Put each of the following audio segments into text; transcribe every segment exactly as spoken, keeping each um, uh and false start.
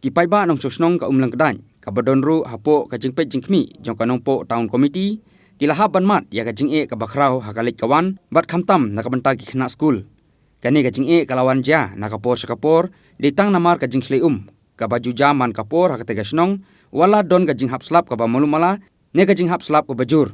I paidbah nongshong shnong ka Umlyngkdait, kaba don ruh hapoh ka jingpeit jingkhmih jong ka Nongpoh Town Committee, ki la hap ban mad ïa ka jingeh kaba khraw ha ka leit ka wan, bad khamtam na ka bynta ki khynnah skul. Kane ka jingeh ka la wan jia na ka por sha ka por, dei tang namar ka jingshlei um kaba ju jia man ka por ha katei ka shnong, wat la don ka jinghap slap kaba malu mala, ne ka jinghap slap kaba jur.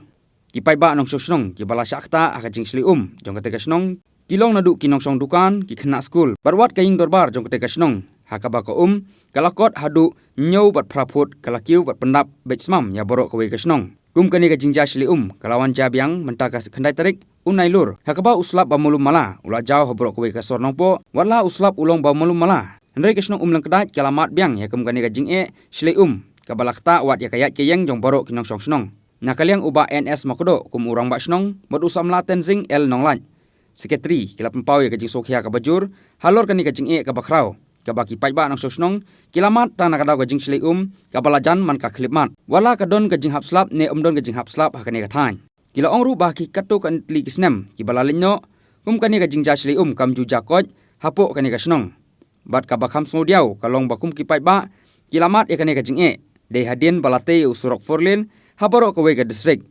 Ki paidbah nongshong shnong kiba la shah ktah ha ka jingshlei um jong katei ka shnong, ki long naduh ki nongshong dukan, ki khynnah skul, bad wat ka ïing dorbar jong katei ka shnong, ha kaba ka um ka la kot haduh hynñiew bad phra phut, ka la kiew bad pyndap beit smam ïa baroh kawei ka shnong. Kum kane ka jingjia shlei um ka la wan jia biang mynta ka khyndai tarik u Nailur, ha kaba u slap ba malu mala u la jaw ha baroh kawei ka sor Nongpoh, wat la u slap u long ba malu mala. Hynrei ka shnong Umlyngkdait ka la mad biang ïa kum kane ka jingeh shlei um kaba la ktah wat ïa ka ïaid ka ïeng jong baroh ki nongshong shnong. Na ka liang u Bah N S Makdoh kum u Rangbah Shnong, bad u Samla Tenzing L Nonglait, Secretary, ki la pynpaw ïa ka jingsngewkhia kaba jur halor kane ka jingeh kaba khraw, kaba ki paidbah nongshong shnong ki la mad tang na ka daw ka jingshlei um kaba la jan man ka khyllipmat, wat la ka don ka jinghap slap ne ym don ka jinghap slap ha kane ka thaiñ. Ki la ong ruh ba ki katto katne tylli ki snem kiba la leit noh, kum kane ka jingjia shlei um kam ju jia koit hapoh kane ka shnong. Bad kaba kham sngewdiaw ka long ba kum ki paidbah ki la mad ïa kane ka jingeh, dei hadien ba la tei ïa u surok four lane ha baroh kawei ka district.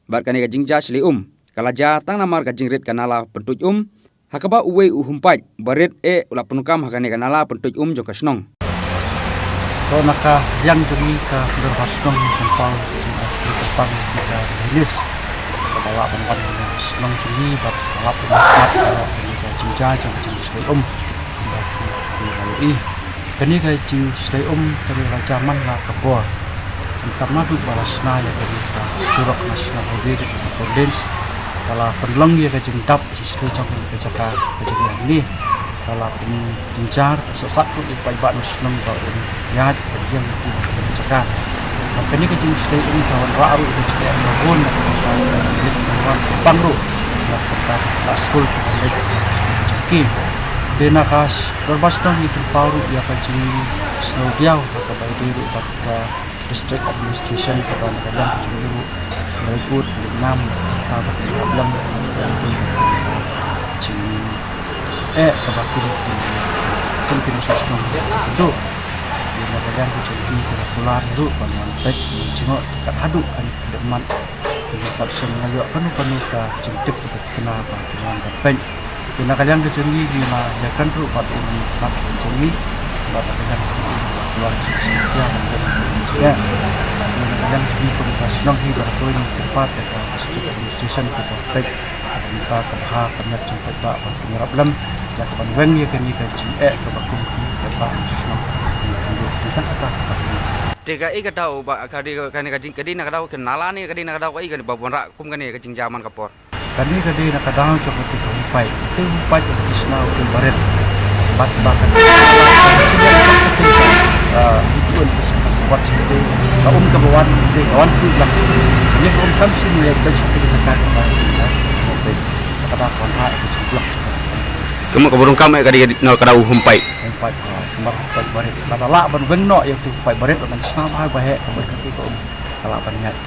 Bad kane ka jingjia shlei um ka la jia tang namar ka jingrit ka nala pyntuid um, ha kaba uwei u humpait barit eh u la pyndonkam ha kane ka nala pyntuid um jong ka shnong. To na ka liang jong ngi ka dorbar shnong ngi pynpaw jingkyrpad ïa ka Minis kaba lah ban wan ha shnong jong ngi bad lah ban mat ïa ka jingjia jong ka jingshlei um. Bad ngi la ïohi kane ka jingshlei um kane la jia man la ka por. Khamtam naduh ba la shna ïa kane ka surok National Highway kane ka four lanes, ka la pynlong ïa ka jingdap jingshlei jong kane ka jaka ka jingïaid ngi. Ka la pynjynjar, pynsohsat ruh ïa u paidbah nongshong shnong ba un ïaid ban ïeng ha kane ka jaka. Bad kane ka jingshlei um ka wanrah ruh ïa ka jingeh kaba bun na ka bynta ka leit ka wan, kyrpang ruh na ka bynta ki khynnah skul kiba leit jong ki. Te na ka dorbar shnong ngi pynpaw ruh ïa ka jingsngewdiaw ha kaba ïadei ruh bad ka District Administration kaba na ka liang ka jong ngi ruh la ikut lyngnam, ta ba ki hap lem jingeh kaba kin kin kin sha shnong. Duh ïa na ka liang ka jong ngi ki la kular ruh ban wan peit jingeh kat haduh kan dep mat. Ki la pat shem na ïoh kano kano ka jingtip ka kena ba ki wan ban peit. Te na ka liang ka jong ngi ngi la ïa kan ruh bad u nongïalam ka jong ngi, bad na ka liang ka jong ngi la kular ka jingïalam ka jong ngi. Te na ka liang ka jong ngi kum ka shnong hi bad ka ngi kyrpad ïa ka District Administration kaba peit ka bynta ka bha ka miat jong paidbah bad ka ngi ïarap lem ïa ka ban weng ïa kane ka jingeh kaba kum ki paidbah shnong. Te ka i ka daw ba ka dei ka, kane ka jing, ka dei na ka daw ka nala ne ka dei na ka daw ka i kane ba wanrah kum kane ka jingjia man ka por. Kane ka dei na ka daw jong kata ka humpait. Te humpait ka ki shna u barit. Bad ba ka, ah, itu an ka spot sini. Ka um kaba wan, ka wan tu lah. Ini ka um kam sini ya, ka jaka ka ba. Ka da ka wan ha ka jingblok. Kamu ka burung kam eh ka dei, ka dei na ka daw humpait. Humpait, ah, mar humpait barit. Ba da lah ban weng noh ïa tu humpait barit ban shna ba ba heh ka ba ka tu ka um. Ka lah ban ïaid.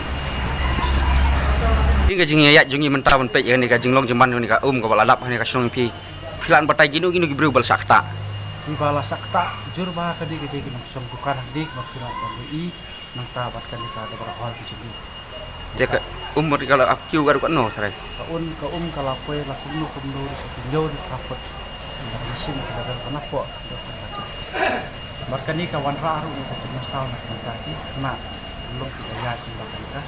Ïa ka jingïaid jong ngi mynta ban peit ïa kane ka jinglong jingman jong kane ka um kaba la dap ha kane ka shnong phi. Phi lah ban batai kino kino ki briew ba la shah ktah. Ki ba la shah ktah jur ba ka dei ka dei ki nongshong dukan ha dei ba phi lah ban ïohi nangta bad kane ka dorbar hall ki jong ngi. Te ka um ka la ap kiew ka ruh katno sarai. Ka um ka um ka la poi la kumno kumno ruh sa ki hynñiew ne phra phut. Bad machine ka la dang ka napoh ka dang ka jong. Bad kane ka wanrah ruh ïa ka jingmynsaw na ka bynta ki khynnah. Long ki la ïaid ki la ka